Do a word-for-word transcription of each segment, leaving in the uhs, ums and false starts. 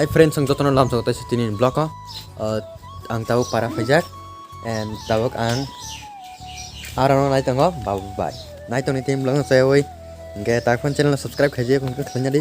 Hi friends, ang jotono lamsao taisa tini vlog o, uh, ang tabuk para phaijak and tabuk ang aro no naitongo babu bai. Naitongni tini vlog no chayawoi. Hingke tak phone channel subscribe khaijak hingke khlainya di.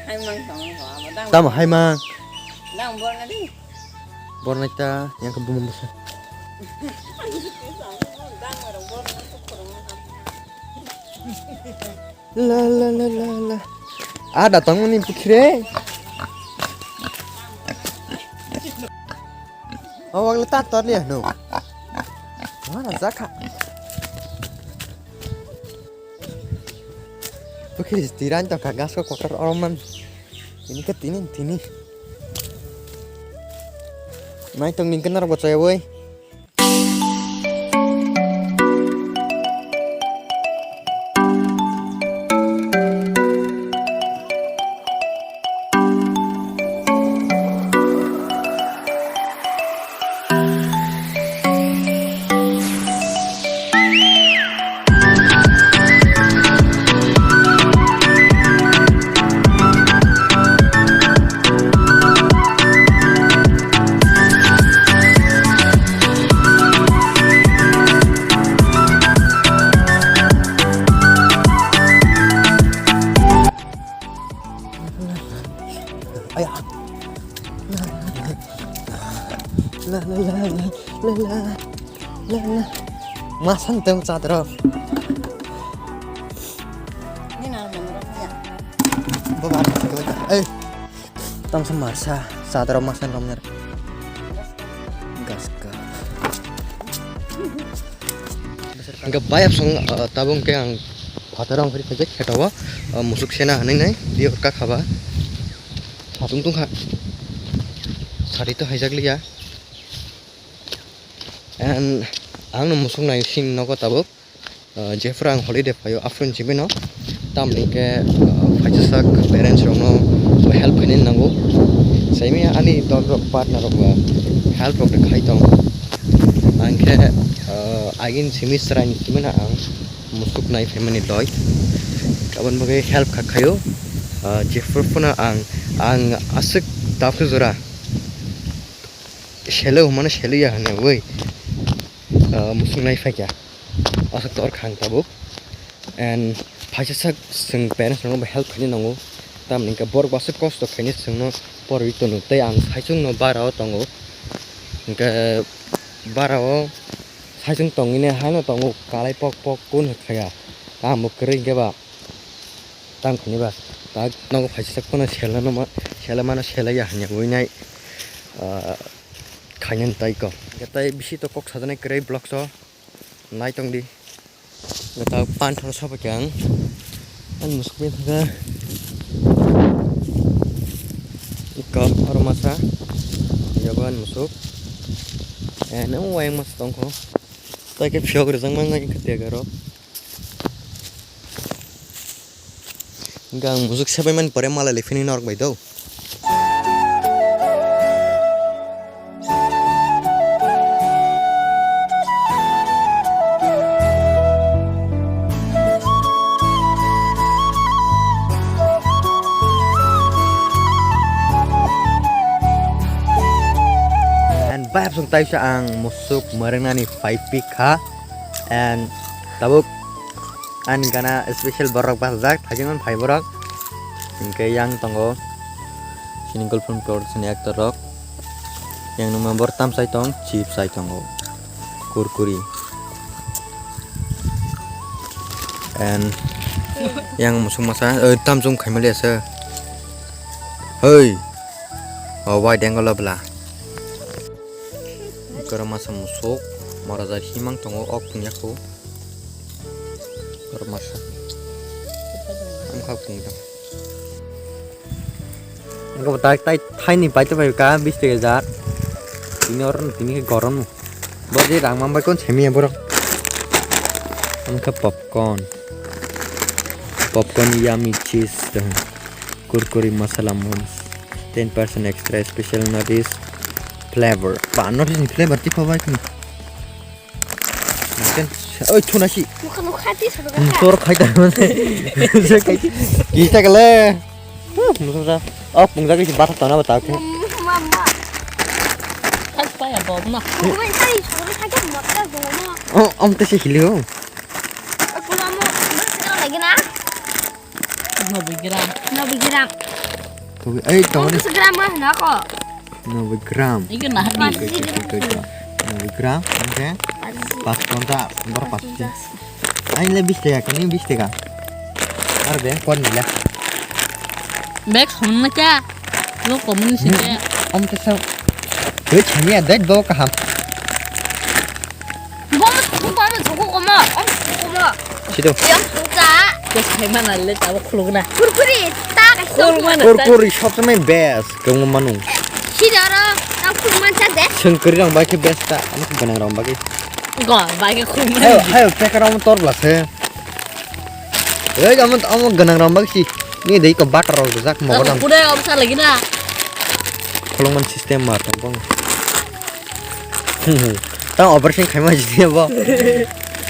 Hai mang tong ko abo dang. Tamo hai mang. Dang bor na di. Bor nai ta yang ke bumung basa. Dang orang bor na tu kurang. La la la la la. Ada tongmani pukhire. Oh, wagla ta tor liya no. Mana zakha. Pukhiri tiran to ka gas ko kotor oroman. Ini ke tini tini. Naitong ningkan aro bocaya woi. Aya. La la la la la la la. Masan teng chadro. Ni na mo ro ya. Baba. Eh. Tang sa marsa chadro masan romner. Gaska. Hingke bayap song, uh, tabung ke ang phataro ang phari phaijak khetao, uh, musuk sena hanai nai, biyo ka khaba. Satung tungkha. Sari to haijak liya. And ang no musuk nai sing nogo tabuk. Uh, jephru ang holiday phaio aphuru ni simi no. Tamni ke, uh, phaisa sak parents rok no help khainani nango. Saimi ani dol rok partner rok ba help rok de khai tong. Ang khe, uh, agin simi chwrai ni simi na ang. Musuk nai phaimani doi. Aboni bagwi help kha khaio. Ah, jephru phano ang, ang aswk tabuk jora selo hwnmano selo ya hwnwi, ah, musuk nai phaikha. Aswk tor kha ang tabuk. And phaisa sak chwng parents rokno bo help khaina nango. Tamni hwnkhe borok bo aswk kosto khainai chwngno porwi tono tei ang saichungno bara o tongo. Hwnkhe bara o saichung tongwini haino tongo, kalai pok pok kun khlaiya. Tamo kwrwi hwnkhe ba tang khani ba tak nogo phaisa sak phano selano ma-, sela mano selaiya hanya winai, ah, khainani tai kok. Hwnkhe tai bisi to kok sajaknai kwrwi vlogs o nai tongdi. Gata pan thor soba khe ang. Ang musuk bai thangkha. Ikko oro masa. Yabo ang musuk. Eh, nang wayang masa tongkho. Tai khe phiyok rijak mangkha ikha tega rok. Hingke ang musuk sepai mani pore malai lai phini norok bai do. And bayap song taisa ang musuk marengnani pai pik kha. And tabuk ani gana special borok bachajak, thaijaknani phai borok. Hingke yang tongo chini girlfriend production ni actor rok. Yang nungma bor tam chai tong, chips chai tongo, kurkuri. And yang musuk masa, eh, tam chung khaimali asa. Hei, oh, wide angle bla. Koro masa musuk, mora jai himang tongo, ok pungya kho. Koro masa. Ang kha pung jang. Ang kha tai, tai, thai ni pai to pai ka, bis taka jar. Tini or, tini ke gorom. Bo je rang mang bai kon semi ya borok. Ang kha popcorn. Popcorn, yummy cheese, kurkuri masala munch. Ten percent extra special notice flavor. Pa notice ni flavor ti kho bai kini. Naken. Oi, thuna si. Mukha mukha ti soro ka. Tor khai ta mane. Je khai ti. Ki ta kale. Huh, musa sa. O pungjagwi si bathak tona ba tak. Mama. Thak pa ya bom na. Mama, tadi sore saja motor dulu. O, om te si hili ho. Aku lama, lagi na? Nobi gram. Nobi gram. Tobi, ei, tobi. Seratus gram mah na ko. Nobi gram. Iki nah di. Nobi gram, oke. Pas konta, berapa sih? Ain le bis tega, kini bis tega. Ar be, kon ni le. Bek hom na cha. Lo komun si cha. Om te sa. Hei, chani ya, dai bo kaham. Gom, gom, gom, gom, gom. Om, gom. Sido. Yang suka. Terus kayak mana le, tahu khuluk na. Kurkuri, tak. Khuluk mana? Kurkuri, sob samai best. Kung manu. Sida ro, ta khulman cha de. Sengkri rang bai khe best ta, ano khe ganang rang bai. Go, bai khe khulman. Hayo, hayo, pekar amo tor bla se. Ei, amo, amo ganang rang bai si. Ni dei ko butter rok jak mo godang. Kuda om sa lagi na. Khulman system mar tong bong. Ta operation khaima jidi bo.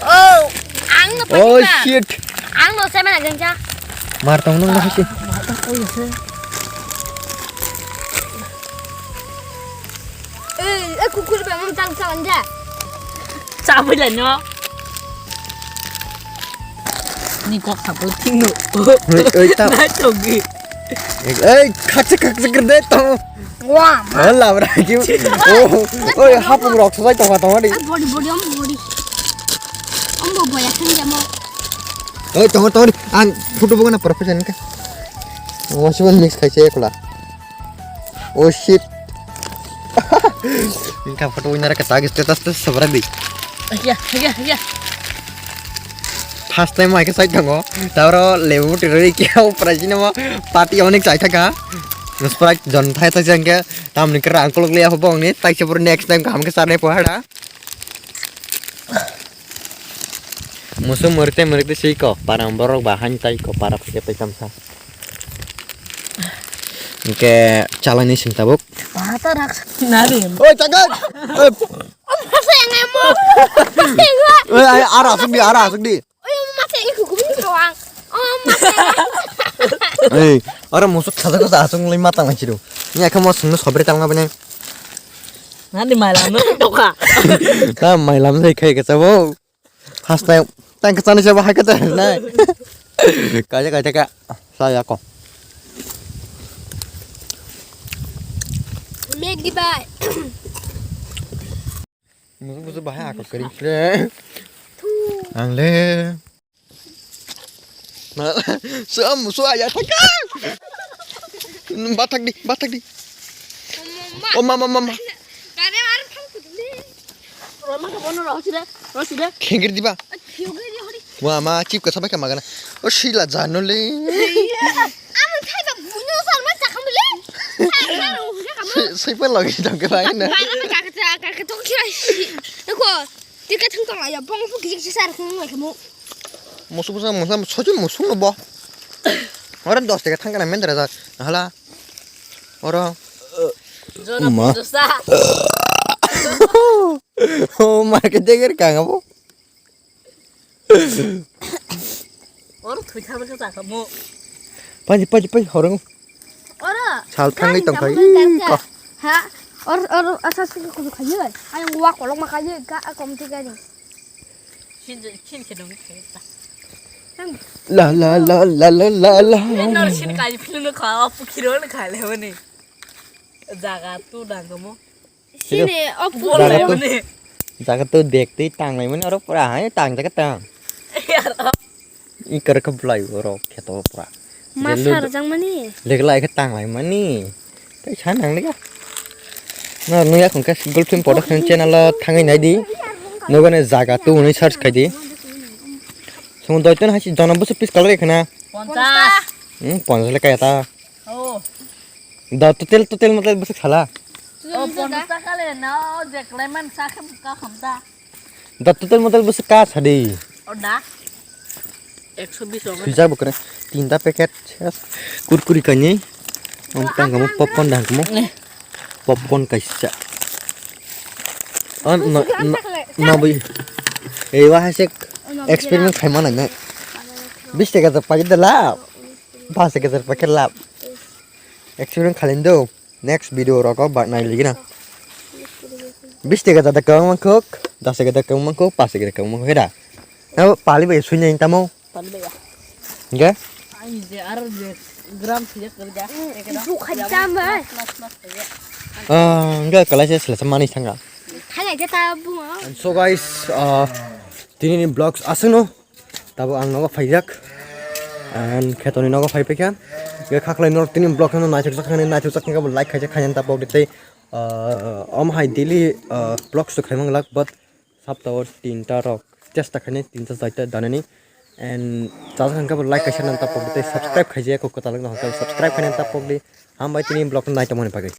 Oh, ang no Oh, shit. Ang no se mana ganja. Mar tong nang na si. Ei, eh, kukur ba mong tang tang ja. Chabai lai no. Ni kok sapo thing no. Ei, ei, ta. Na chogi. Ei, ei, khakse, khakse kerde to. Wah. Hala bra ki. Oh, oi, hapung rok sajai tong tong di. Ah, body, body, om body. Om bo boya thang jamo. Oi, tong tong di. Ang photo bo na profession ka. Wasiban mix khai se ekla. Oh shit. Inka photo winner ka tag status to sabra di. Iya, iya, iya. First time ai ka sai tango. Tawro lebu tiro ki au prajina mo party onek sai thaka. Sprite jon thai thai jangke tamni kra angkolok le ho bong ni tai se next time kam ke sarne pohara. Musu murte murte siko parang borok bahai tai ko para phike tai kamsa. Hingke chalani sing tabuk. Bata rak nari. Oi, tagan. Oi. Om masa yang emo. Oi, ai, ara asuk di, ara asuk di. Oi, om masa yang kuku ni soang. Om masa. Ei, ora musuk khajak khajak asuk lai matang lai chiru. Ni akhe mo sungno sobri tang na bini. Nani mailam no toka. Ta mailam sai khai kachabo. Hastai tang kachani sabo hai kata nai. Kaja kaja ka saya ko. Meg di bai. Musu musu bahai ako kering kre. Ang le. Musu musu aya thaka. Bathak di, bathak di. Oh mama mama. Kare ar thang kudule. Roma ka bono rosi de, rosi de. Khengir diba. Khiu ge di hori. Wa ma chip ka sabai ka magana. O sila jano le. Amo khai ba bunyo sar ma chakam le. Sai pa logi dong ke bai na. Bai na ka ka ka to kira si. Ko. Tika thang tong ya bong pu kiji kiji sar khung ngai kamo. Musu busa musa soju musu no bo. Ora dos taka thang kana mendra ja. Hala. Ora. Jona ma. Pujusa. O ma ke deger kang abo. Oro thwi thabar khe chakha mo. Paji, paji, paji, horong. Oro. Sal thangwi tong khai. Ha? Or, or, asa sigi kudu khai. Ayang wa kolok ma khai, ga, a kom ti gani. Chin, chin khe dong khai ta. La, la, la. Nor chin kai philno kha, apu khiro no khai le bani. Jaga tu dang mo. Sini, o Jaga pura tu, ni. Jaga tu dek twi tang lai mani oro pura hai tang jaga tang. I kar ka bulai oro kheto pura. Masa Jelu rajang mani. Dek lai khe tang lai mani. Tai sa nang lega. No nuya khon ka Golden Production channel o thangwi nai di. Nogo ne jaga tu hwnwi search khai di. Song doi ton hai si jona busu pis kalai khna. Ponchas. Hmm, ponchas le kaya ta. Oh. Da total, total matlab bwswk sala? Oh, ponchas taka le na, o je klaiman sa khe ka khamta. Da total matlab bwswk ka sadi? Oh, da. Ekso bis o. Swijak bo kre. Tinta packet ses. Kurkuri kani. Om tang kamu popcorn dang kamu. Eh. Popcorn kaisa. Oh, no, no, no, bui. Eh, wah, hasik experiment khai mana, ne? Bis taka ta packet da la. Pas hajar pakai lap. Experiment khalin do. Next video rogo ba nai ligina. Bis tega da kang mangkok, das tega da kang mangkok, pas tega da kang mangkok heda. Na pali bai sui nai tamo. Pali bai ya. Enggak? Ai je ar je gram sih kerja. Itu kerja mah. Ah, enggak kalau saya selesai manis tangga. Kaya aja tabung. And so guys, uh, tini ni vlogs aswk no. Tabo ang nogo phaijak. And khetoni nogo phaipaikha. Ge khaklai norok tini vlog no naithok jak kha, naithok jak kha like khaijak khaina tapok di tei, uh, om hai daily, uh, vlogs to khaimang lak but saptao tinta rok chesta khainai tinta chaita danani. And chajak kha like kaisa nan tapok di tei subscribe khaijak kok kwtal no subscribe khaina tapok di. Hambai tini vlog no naitongmani bagwi.